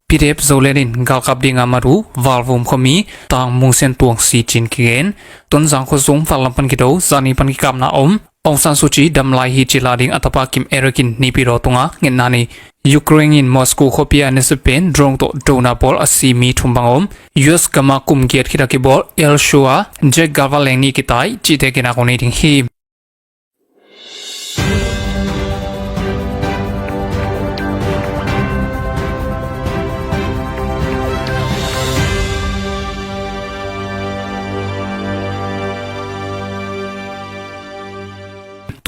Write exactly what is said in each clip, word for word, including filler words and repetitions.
PDF Zoland in galkap dinga mat uh Valvum khuami Tang Mung Sian Tuang si cin kigen. Tonzang khuasung val lam pan kido, zani pan kikapna om. Aung San Suu Kyi dam lai hi ci la ding a tapa Kim Eric in Naypyidaw tunga ngetna nei. Ukraine in Moscow khuapi ah nasep pen drone tawh dona bawl a si mi thum bang om. US gam ah kum giat khit a kibawl air show ah jet galvan leng nih kitai cihte genna kong nei ding hi.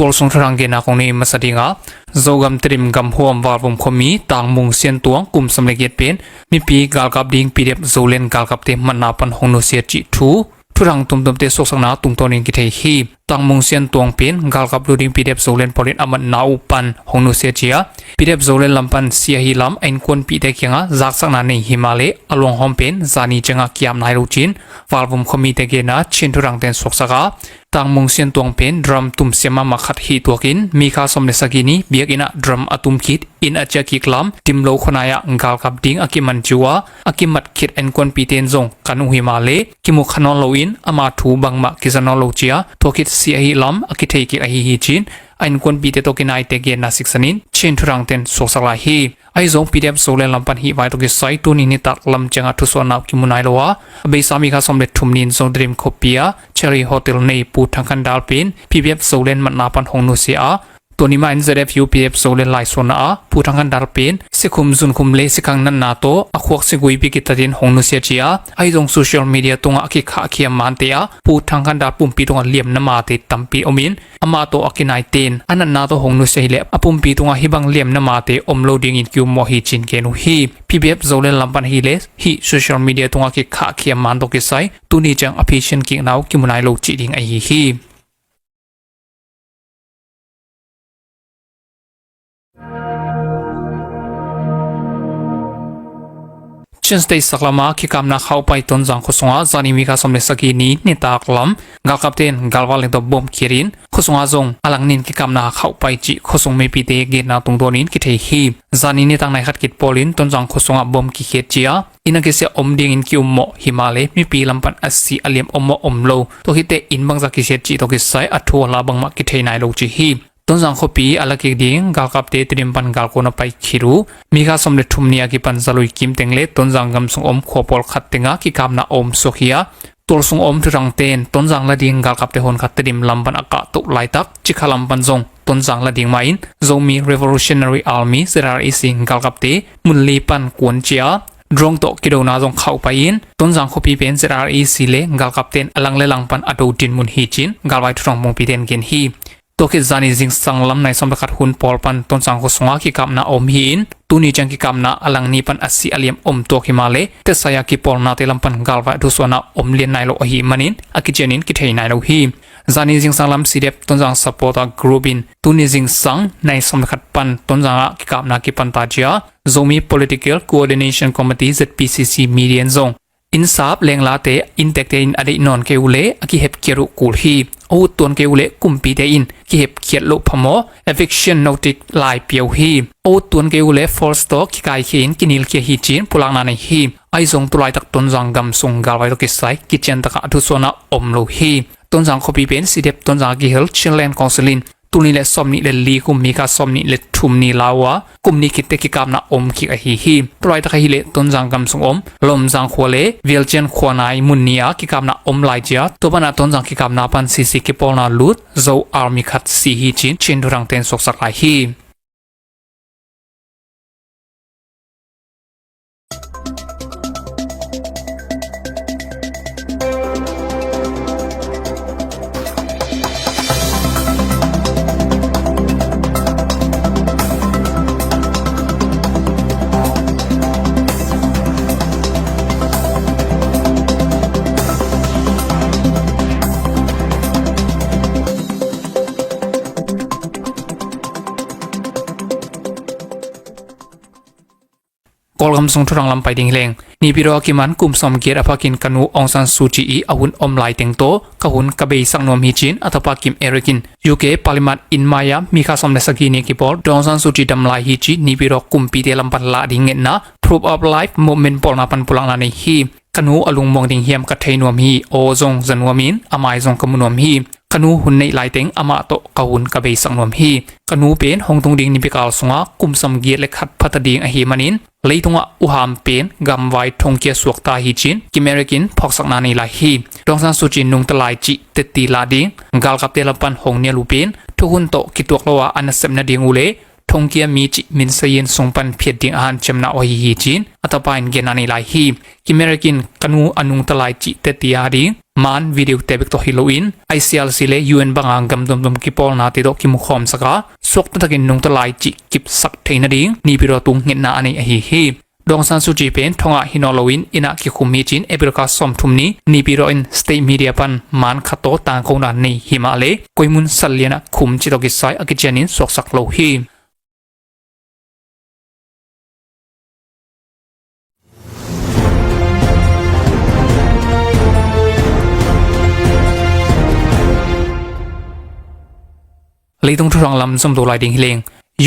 Tualsung thuthang genna kong nei masa dinga, Zogam Tedim gamhuam Valvum khuami Tang Mung Sian Tuang kum sawm le giat pen mipi galkap ding PDF Zoland galkapte matna pan hong nusia cih thu thuthang tumtumte suaksakna tungtawnin kithei hi. Tang Mung Sian Tuang pen galkap lut ding PDF Zoland pawl in a matna uh pan hong nusia ci a, PDF Zoland lam pan si ahi lam a innkuanpihte kiangah zaksakna nei hi mah leh a luanghawm pen zani ciangah kiam nai lo cin Valvum khuamite genna Chin thuthangten suaksak a, Tang Mung Sian Tuang pen drum tum siam mahmah khat hi tuakin May kha sawm le sagih ni biakinn ah drum a tum khit inn a ciah kik lam Timlo khuanai ah galkap ding a kiman ci uh a, a kimat khit a innkuanpihte in zong kan uh hi mah leh kimu kha nawn loin ama thu bangmah kiza nawn lo ci a, tua khit si ahi lam a kithei kik ahi hi cin a innkuanpihte tawh kinaite genna siksanin Chin thuthangten suaksak lai hi. Ahi zong PDF Zoland lam pan hih vai tawh kisai tuni nitak lam ciangah thusuahna uh kimu nai lo a, a beisa May kha sawm le thum ni-in Zogam Tedim khuapi ah Cherry Hotel nei Pu Thang Khan Dal pen PDF Zoland matna pan hong nusia a, tuni mah in ZFU PDF Zoland laisuahna ah Pu Thang Khan Dal pen sikhum zunkhum le sikhang natna tawh a khuak siguipi kitatin hong nusia ci a, ahi zong social media tungah a kikhahkhia mante ah Pu Thang Khan Dal pumpi tungah liamna mate tampi omin, amah tawh a kinaite in a natna tawh hong nusia hileh a pumpi tungah hih bang liamna mate om lo dingin ki-ummawh hi cin gen uh hi. PDF Zoland lam pan hileh hih social media tungah kikhahkhia man tawh kisai tuni ciang a phisian kikna uh kimu nai lo cih ding ahi hi. Chin State saklama kikapna khauhpai Tonzang khuasungah zani May kha sawm le sagih ni nitak lam galkapte in galvan leng tawh bom khiatin khuasungah zong a lang nin kikapna khauhpai cih khuasung mipite genna tungtawnin kithei hi. Zani nitak nai khat khit pawlin Tonzang khuasungah bom kikhiat ci a, inn a kisia om dingin ki-ummawh hi mah leh mipi lam pan a si a liam ommawh om lo. Tua khit teh inn bangzah kikhiat cih tawh kisai a thu a la bangmah kithei nai lo ci hi. Tonzang khuapi a lakik ding galkapte Tedim pan galkuan a pai khit uh May kha sawm le thum ni a kipan zalui kim teng le Tonzang gamsung om khua pawlkhat tengah kikapna a om suak hi a, tualsung om thuthangte in Tonzang la ding galkapte hun khat Tedim lam pan a kahtoh laitak Cikha lam pan zong Tonzang la ding mah in Zomi Revolutionary Army, ZRA, galkapte mun li pan kuan ci a, drone tawh kidona zong khauhpai in Tonzang khuapi pen ZRA le galkapte in a lang le lang pan a do dinmun hi cin galvai thuthang pongpite in gen hi. Tua khit zani zingsang lam nai sawm le khat hun pawl pan Tonzang khuasungah kikapna a om hi-in tuni ciang kikapna a lang ni pan a si a liam om tuak hi mah leh tetsai a kipawlnate lam pan galvai a thusuahna om lian nai lo ahih manin a kicianin kithei nai lo hi. Zani zingsang lam CDF Tonzang supporter group in tuni zingsang nai sawm le khat pan Tonzang ah kikapna kipan ta ci a, Zomi Political Coordination Committee, ZPCC, media in zong innsap lenglate inntekte in a deih nawn kei uh leh a kihepkhiat uh kul hi. A ut tuan kei uh leh kumpite in kihepkhiat loh phamawh, eviction notice lai pia uh hi. A ut tuan kei uh leh force tawh kikaikhia in kinilkhia hi cin pulakna nei hi. Ahi zong tulaitak Tonzang gamsung galvai tawh kisai kiciantakah a thusuahna om lo hi. Tonzang khuapi pen CDF Tonzang a kihel Chinland Council in tul nih le sawm nih le li kum May kha sawm nih le thum ni la uh a, kum nih khit teh kikapna om kik ahi hi. Tulaitak ahih leh Tonzang gamsung om Lawmzang khua le Vialcian khua nai mun ni a kikapna om lai ci a, tua pan a Tonzang kikapna pan sisi kipawlna lut Zo Army khat si hi cin Chin thuthangte in suaksak lai hi. Kawlgam sung thuthang lam pai ding hi leng. Naypyidaw a kiman kum sawmgiat a phakin ka nu Aung San Suu Kyi i a hun om lai teng tawh ka hun ka beisak nuam hi ci-in a tapa Kim Eric in U K Parliament inn mai-ah May kha sawm le sagih ni a kipawl Daw Aung San Suu Kyi dam lai hi ci-in Naypyidaw kumpite lam pan lah ding ngetna Proof of Life Movement pawlna pan pulakna nei hi. Ka nu a lungmuang ding hiam ka thei nuam hi, aw zong za nuam in a mai zong ka mu nuam hi. Ka nu hun neih lai teng amah tawh ka hun ka beisak nuam hi. Ka nu pen hong tung ding nipi kal sungah kum sawmgiat le khat pha ta ding ahih manin leitungah uham pen gamvai thongkia suakta hi ci-in Kim Eric in phawksakna nei lai hi. Daw Aung San Suu Kyi nungta lai cih tetti lah ding galkapte lam pan hong nial uh pen thukhun tawh kituak lo a a nasep nading uh le thongkia mi cih minsai in sung pan phiat ding a hanciamna uh ahi hi ci-in a tapa in genna nei lai hi. Kim Eric in ka nu a nungta lai cih tetti a ding man video te bek tawh hi loin I C R C le U N banga gam tuamtuam kipawlnate tawh kimukhawmsak a suakta takin nungta lai cih kipsak theih nading Naypyidaw tung ngetna a nei ahi hi. Daw Aung San Suu Kyi pen thongah hi nawn loin innah kikhum hi ci-in April kha sawmthum ni Naypyidaw in state media pan man khat tawh tangkona nei hi mah le koimun sat lianah khum cih tawh kisai a kicianin suaksak lo hi. Leitung thuthang lam zom to lai ding hi leng.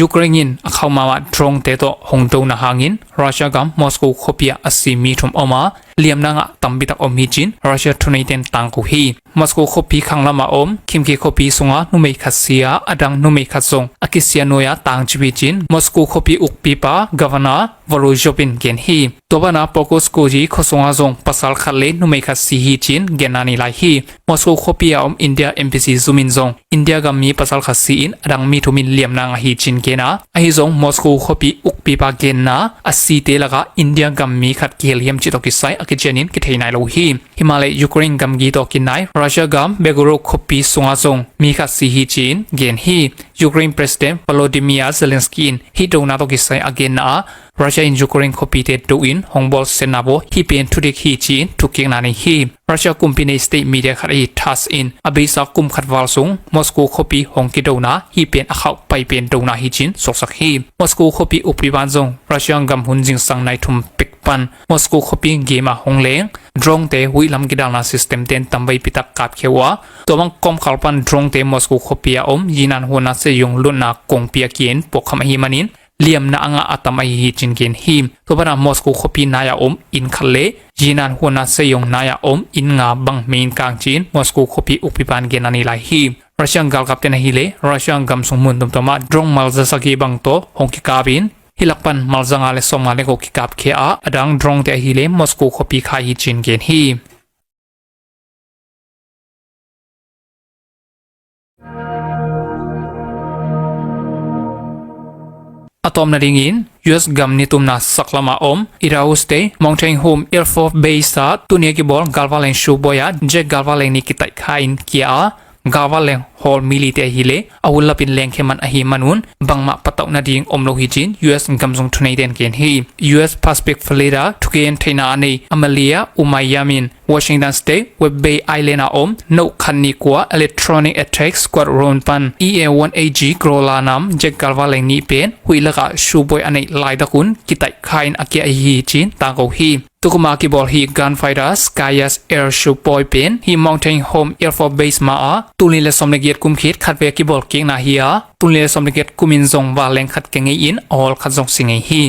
Ukraine in a khauh mahmah drone te tawh hong dona hangin Russia gam Moscow khuapi ah a si mi thum om a liamna ngah tampi tak om hi ci-in Russia thuneiten tangko hi. Moscow khuapi khanglam a om Khimki khuapi sunga numei khat si a a dang numei khat zong a kisia nuai a tangcip hi ci-in Moscow khuapi ukpipa Governor Volozhov in gen hi. Tua banah Pokrovskoye khuasunga zong pasal khat le numei khat si hi ci-in genna nei lai hi. Moscow khuapi a om India embassy zum in zong India gam mi pasal khat si in a dang mi thum in liamna ngah hi ci-in gen a, ahi zong Moscow khuapi ukpipa genna a site lakah India gam mi khat kihel hiam cih tawh kisai a kicianin kithei nai lo hi. Himahleh Ukraine gamgi tawh kinai Russia gam Belgorod khuapi sungah zong mi khat si hi ci-in gen hi. Ukraine President Volodymyr Zelensky in hih dona tawh kisai a genna ah Russia in Ukraine khuapite do in hong bawlsiatna bawl hih pen thudik hi ci-in thukkikna nei hi. Russia kumpi nei state media khat ahi TASS in a beisa kum khat val sung Moscow khuapi hong kidona hih pen a khauh pai pen dona hi ci-in suaksak hi. Moscow khuapi ukpipa in zong Russia gam hun zingsang nai thum pek pan Moscow khuapi gam ah hong leng drone te huih lam kidalna system ten tamveipi tak kapkhia uh a, tua bang kawmkal pan drone te Moscow khuapi a om yinan huana seyong lutna kongpi a ki-in puakkham ahih manin liamna a ngah a tam ahi hi ci-in gen hi. Tua banah Moscow khuapi nai a om inn khat le yinan huana seyong nai a om inn nga bang mei in kang ci-in Moscow khuapi ukpipa in genna nei lai hi. Russia galkapten ahih leh Russia gam sung mun tuamtuam ah drone malza sagih bang tawh hong kikap in hih lak pan malza nga le sawmnga le guk kikapkhia a, a dang drone te ahih leh Moscow khuapi khai hi ci-in gen hi. A tawpna dingin U S gam nitumna saklam a om Idaho State Mountain Home Air Force Base ah tuni a kibawl galvanleng shubuai ah jet galvanleng nih kitaih kha in kia a, galvanleng hawl mi lite ahih leh a hun lapin lengkhia man ahih manun bangmah patauh nading om lo hi ci-in U S gam sung thuneiten gen hi. U S Pacific Fleet ah thugen theihna a nei Amelia Umayam in Washington State West Bay Island a om no khat nih kua Electronic Attack Squadron pan E A one A G Corolla nam jet galvanleng nih pen huih lakah shubuai a neih laitak un kitaih kha in a kia ahi hi ci-in tangko hi. Tukum a kibawl hih gunfighter Skyas air shubuai pen hih Mountain Home Air Force Base ma ah tul nih le sawm le giat kum khit khatvei a kibawl kikna hi a, tul nih le sawm le giat kum in zong vanleng khat kia ngei in a hawl khat zong si ngei hi.